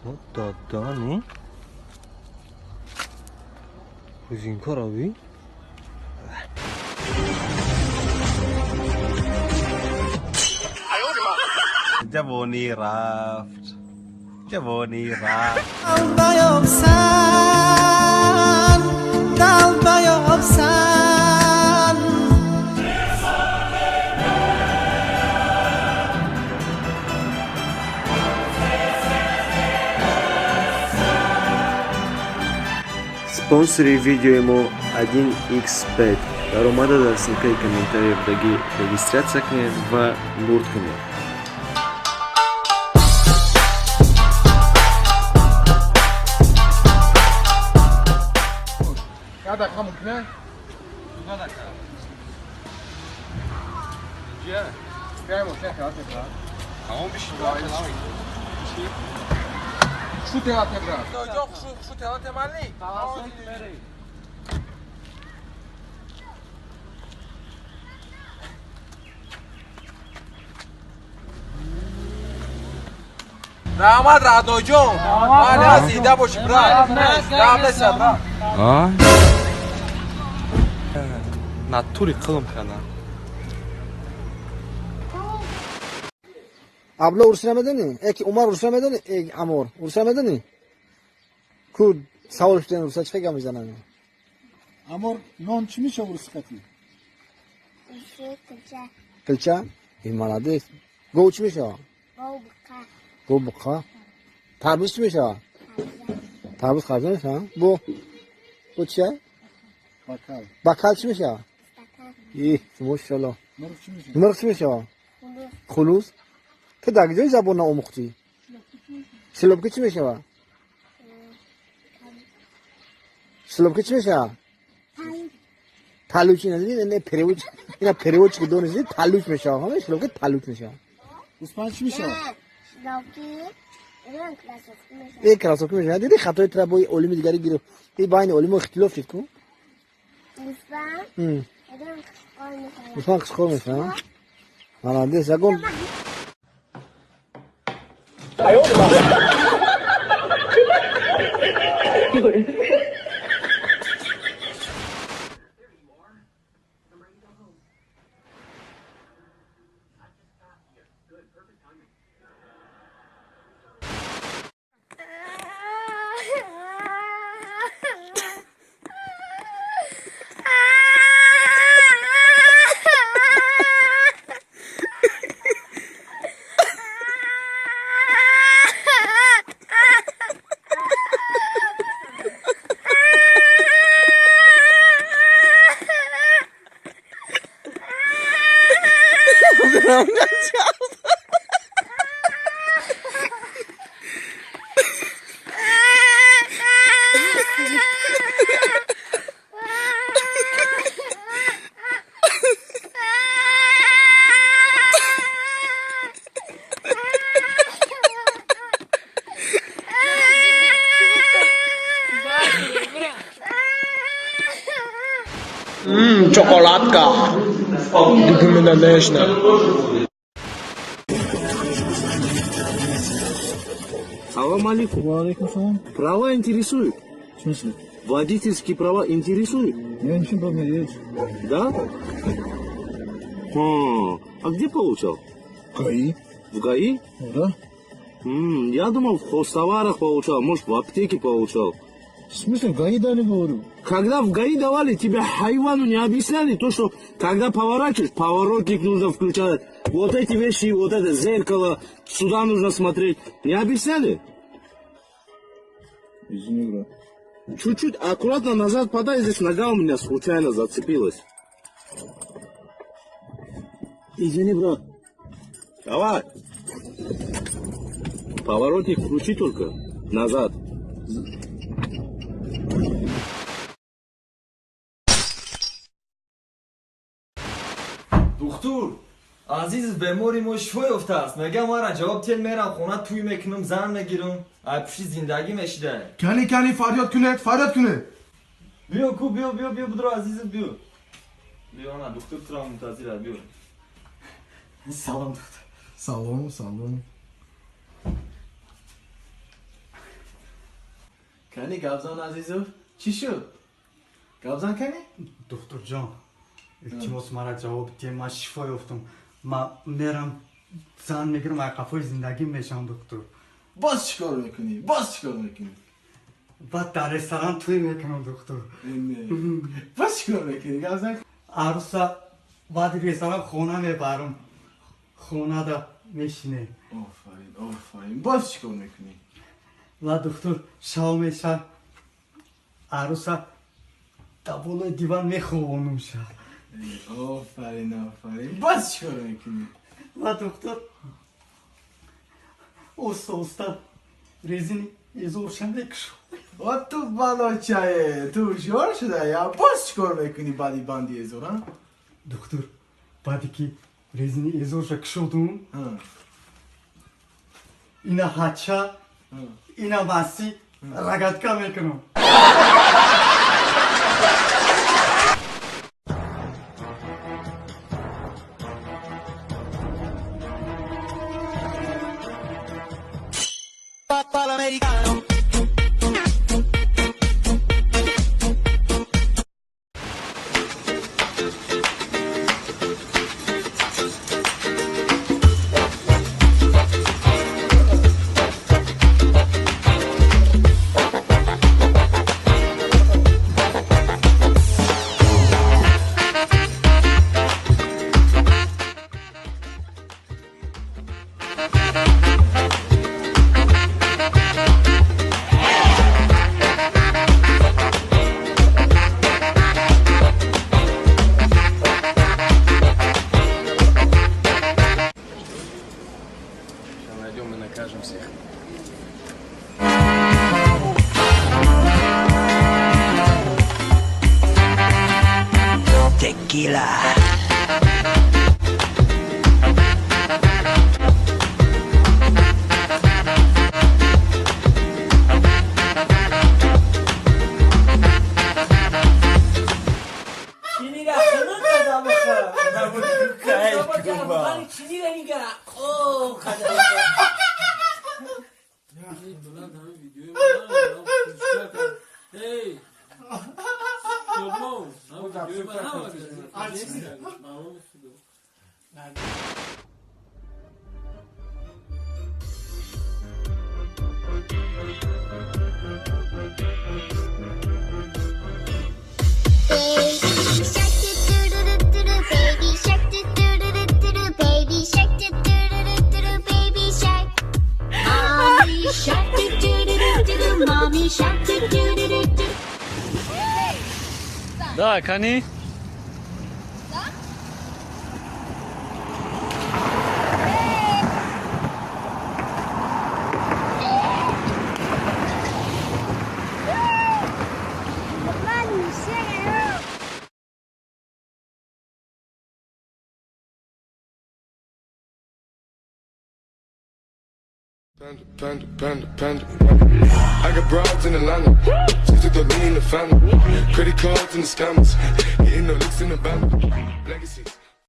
Додани резинкаро бин. Ҷавонӣ рафт, ҷавонӣ рафт. Dalbayobsan, dalbayobsan. Спонсори видеои мо 1xBet. Даромада дар ссылкаи комментария будагӣ регистрация кунед ва бурд кунед. Як дақиқа мумкине? 2 дақиқа. Биёй, мошина хелат мекунад. Тамом бишин. Шу телат мекунад. Шу телат мали. Раҳмат, Радноҷон. Ман зинда бошӣ, брат. Раҳмат, брат. Натури қилм кардам. Абла урусӣ намедонӣ? Эки Умар урусӣ намедонӣ? Э, Амор урусӣ намедонӣ? Ку савол шуден, урусӣ чӣ гап мезананд? Амор, нон чӣ мешава урусӣ қатӣ? Кулча. Килча? И молодец. Гов чӣ мешава? Гов, буқа. Гов, буқа. Тарбуз чӣ мешава? Тарбуз харбуза мешава? Бу чия? Бакал. Бакал чӣ мешава? Стакан. И мошалло. Мурғ чӣ мешава? Мурғ чӣ мешава? Хулус. Хулус. Ту дар куҷои забон наомӯхтӣ? Шлёпка чӣ мешава? Шлёпка чӣ мешава? Талуч. Ина перевод, ина переводчик донистӣ, талуч мешава. Ҳама шлёпка талуч мешава. Гӯспанд чӣ мешава? Шлёпки. Инам кроссовки мешавад. Э, кроссовки мешава. Диди, хатои тура бо олими дигаре гирифт. И байни олимо ихтилоф шид ку. Гӯспанд. Инам қишқор мешавад. Гӯспанд қишқор мешава. Молодец, ягон. Чоколадка. Любимина нежна. Салом алейкум. Ва алейкум салом. Права интересуют? В смысле? Водительские права интересуют? Я ничем брат не едешь. Да? Хм. А где получал? ГАИ. В ГАИ? Ну да. Я думал, в хозтоварах получал, может, в аптеке получал. В смысле, в ГАИ дали, говорю. Когда в ГАИ давали, тебе хайвану не объясняли то, что когда поворачиваешь, поворотник нужно включать. Вот эти вещи, вот это зеркало, сюда нужно смотреть. Не объясняли? Извини, брат. Чуть-чуть аккуратно назад подай, здесь нога у меня случайно зацепилась. Извини, брат. Давай. Поворотник включи только. Назад. Духтур азиз, бемори мо шифо ёфтааст. Мегам, мара ҷавоб тел, мерам хона, тӯй мекунам, зан мегирам, ай пушти зиндагӣ мешида. Кани, кани, фарёд кунед, фарёд кунед. Биё ку, биё, биё, биё, будро, азизм, биё, биё, ана духтур тура мунтазира, биё. Салом, духтур. Салом, салом. Кани, гапзан, Азизов, чӣ шуд? Гапзан, кани. Духтурҷон, илтимос, мара ҷавоб дие. Ман шифо ёфтам, ман мерам, зан мегирам, ай қафои зиндагӣ мешавам, доктор. Боз чӣ кор мекунӣ? Боз чӣ кор мекунӣ? Баъд дар ресторан тӯй мекунам, доктор. Боз чӣ кор мекунӣ, гапзан? Арӯса баъди ресторан хона мебарам, хонада мешинем. Офарин, офарин. Боз чӣ кор мекунӣ? Ва, доктор, шав меша, арӯса дар болои диван мехобонум ша. Офарин, офарин. Боз чӣ кор мекунӣ? Ва, доктор, оста оста резини эзорша мекушам. О, ту балочае, ту ҳушёр шуда я. Боз чӣ кор мекунӣ баъди банди эзор, а? Доктор, баъде ки резини эзорша кушодум, ина ҳача, ина маси рогатка мекунам. Найдем и накажем всех. Текила. Чини ра хунук када бихӯр. Чини ра нига. О, када. Эй! Шодмон! Baby shark do do do do do do, baby shark do do do do do do, baby shark do do do do do do, baby shark. Mommy shark do do do do do do, mommy shark do do do do do. Да, кани? Mommy shark. Panda, panda, panda, panda. I got broads in Atlanta. Just took the lean in the family. Credit cards and the scammers. Hitting the licks in the bando. Legacies.